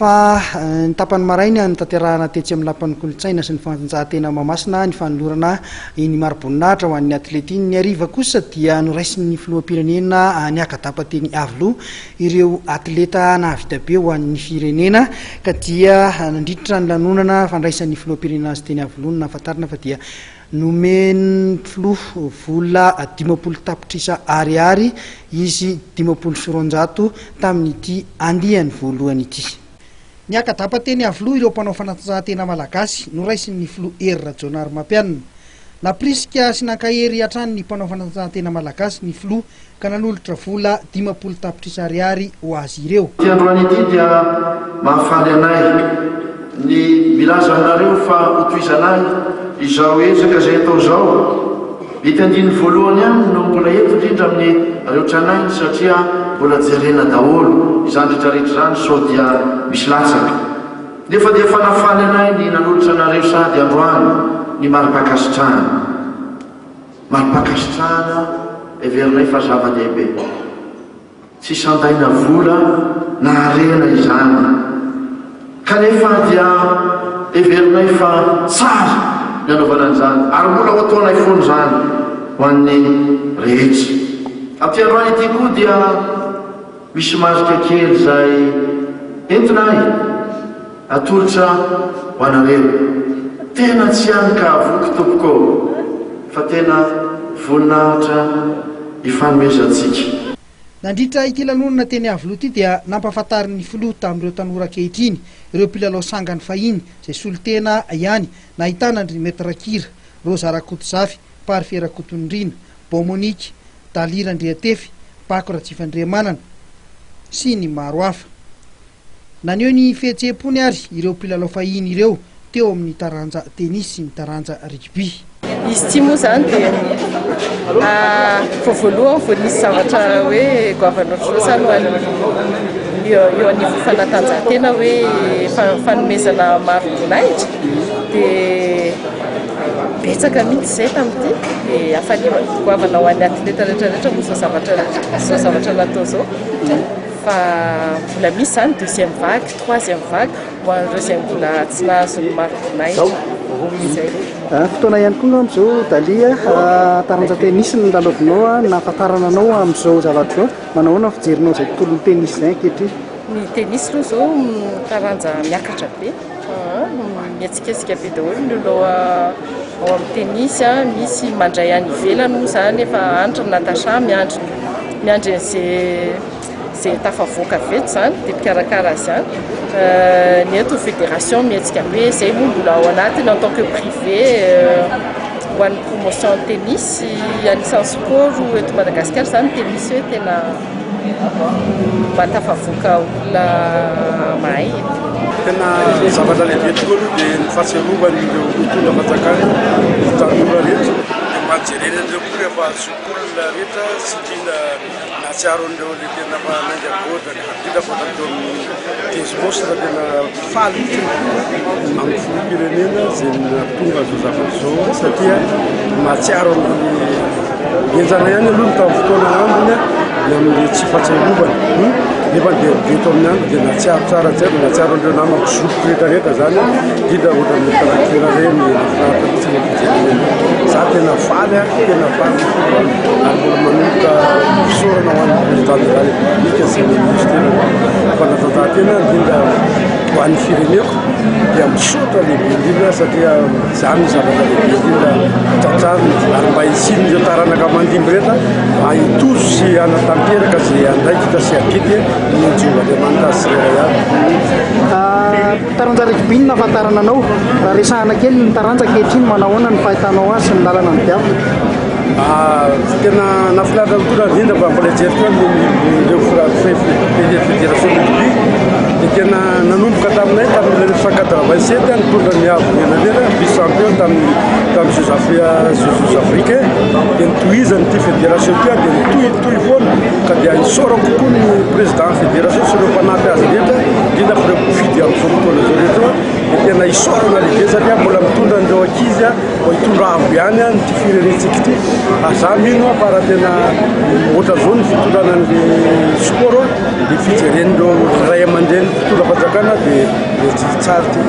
Fa ny tapany maraina notanterahana tetsy amin'ny Lapan'ny Kolontsaina sy ny Fanatanjahantena Mahamasina ny fanolorana iny mari-boninahitra ho an'ny atleta iny. Ny hariva kosa dia noraisin'ny filoham-pirenena niaka-dapa teny Iavoloha ireo atleta nahavita be ho an'ny firenena ka dia nandritra ny lanonana fandraisan'ny filoham-pirenena azy teny Iavoloha no nahafantarana fa dia Nomen'ny filoha vola 50 tapitrisa ariary izy 250 tamin'ity andiany voalohany ity. Niaka-dapa teny Iavoloha ireo mpanao fanatanjahantena malagasy noraisin'ny filoha Hery Rajaonarimampianina. Nampirisika sy nankahery hatrany ny mpanao fanatanjahantena malagasy ny filoha ka nanolotra vola 50 tapitrisa ariary ho azy ireo. Ity androany ity dia mahafaly anay ny milaza aminareo fa hotohizanay izao ezaka izay atao izao. Ity andininy voalohany ihany no mbola eto indrindra amin'ireo tranainy satria mbola jerena daholo izany rehetrarehetra izany sao dia misy latsaka. Nefa dia efa nahafaly anay ny nanolotra anareo sahady androany ny mari-pankasitrahana. Mari-pankasitrahana heverinay fa zava-dehibe. Tsy sandaina vola na harena izany. Kanefa dia heverinay fa tsara ny hanaovana an'izany ary mbola ho ataonay foana izany ho an'ny rehetra. Amin'ity androany ity koa dia misy marika kely izay entinay Atolotra ho anareo. Tena tsy any ka avoky tompoko ô, fa tena voninahitra ifanomezantsika. Nandritra ity lanonana teny Iavoloha ity dia nampahafantarin'ny filoha tamin'ireo tanora ankehitriny ireo mpilalao sangany fahiny izay solontena ihany nahitana an-dry Maître Kira, Rosa Rakotozafy, Parfait Rakotonirina, Bon Monique, Dally Randriantefy, Bako Rajifandriamanana sy ny maro hafa. Naneho ny fihetseham-pony ary ireo mpilalao fahiny ireo teo amin'ny taranja tenisy sy ny taranja rugby. Izy ity moa izany dia vao voalohany vao nisy zavatra hoe goavana ohatr'izao izany ho an'ny eo anivon'ny fanatanjahantena hoe fanomezana mari-boninahitra dia betsaka mihitsy izay tamin'ity dia hafaliana goavana ho an'ny atleta rehetra rehetra moa izao zavatra izao zavatra natao izao. Fa mbola misy izany deuxième vague, troisième vague ho an'ireo izay mbola tsy nahazo ny mari-boninahitra. Izay. Fotoana ihany koa angamba izao Dali a, taranja tennis no lalaovinao, nahafantarana anao amin'izao zavatra izao. Manao ahoana ny fijerinao izay tontolon'ny tennis izay ankehitriny? Ny tennis aloha izao taranja miakatra be, mihetsiketsika be daholo ny olona ao amin'ny tennis, misy mandray any ivelany moa izany efa any ry Natacha miandry miandry an'izay izay tafavoaka avy eto izany dia mpikarakara azy any. Ny eto fédération mihetsika be, izay moa mbola ao anatiny en tant que privé ho an'ny promotion tennis, anisan'ny sport eto Madagasikara izany tennis hoe tena mba tafavoaka olona mahay. Tena zavatra lehibe tokoa aloha dia ny fahatsiarovana ireo mpitondra fanjakana, ny tanora rehetra, dia mba jerena an'ireo koa rehefa zokiolona rehetra sy indrindra Nahatsiaro an'ireo le tena fa nainga godraka, indrindra fa teo amin'ny Desmos fa tena faly mihitsy ny foko amin'ny filoham-pirenena izay nahatonga an'izao zavatra izao satria mahatsiaro an'ireo henjana ihany aloha ny tamin'ny fotoana androny ny amin'ilay tsy fahatsiarovana nefa dia eto amin'ny andro dia nahatsiaro tsara tsy haiko nahatsiaro an'ireo namako zokiko rehetrarehetra zany indrindra ohatran'ny karakera ireny nahafinaritra mihitsy ny fijerena za tena faly a tena faly ary mbola manomboka fisaorana ho an'ny président de la république sy ny ministère fanatanjahantena indrindra ho an'ny fireneko dia misaotra lehibe indrindra satria izany ny zavatra lehibe indrindra tratrarina ary mba hisian'ireo taranaka mandimby rehetra mba hitozo sy hanatanteraka izay andraikitra sy adidy nomen'i Jehovah Andriamanitra azy tsirairay avy. Taranja rugby no nahafantarana anao. Raha resahana kely ny taranja ankehitriny, manao ahoana ny fahitanao azy sy ny lalana nodiavina? Tena nahafinaritra tokoa raha indrindra fa mbola hijery koa ny ireo fédération rugby dia tena nanomboka taminay tamin'ny 1987 nitondra ny avo menamena vice champion tamin'ny tamin'ny Jeux Jeux africains dia nitohizany ity fédération ity dia nitohitohy foana ka dia isaorako kokoa ny président fédération sy ireo mpanampy azy rehetra indrindra fa ireo mpifidy amin'izao fotoana izao rehetra dia tena isaorana lehibe satria mbola mitondra an'ireo ankizy. ankizy mba hitondra avo ihany ity firenentsika ity. Ary za mino aho fa raha tena ohatran'izao ny fitondrana an'le sport, ny fijeren'ireo ray aman-dreny mpitondra fanjakana, dia mety tsara ity.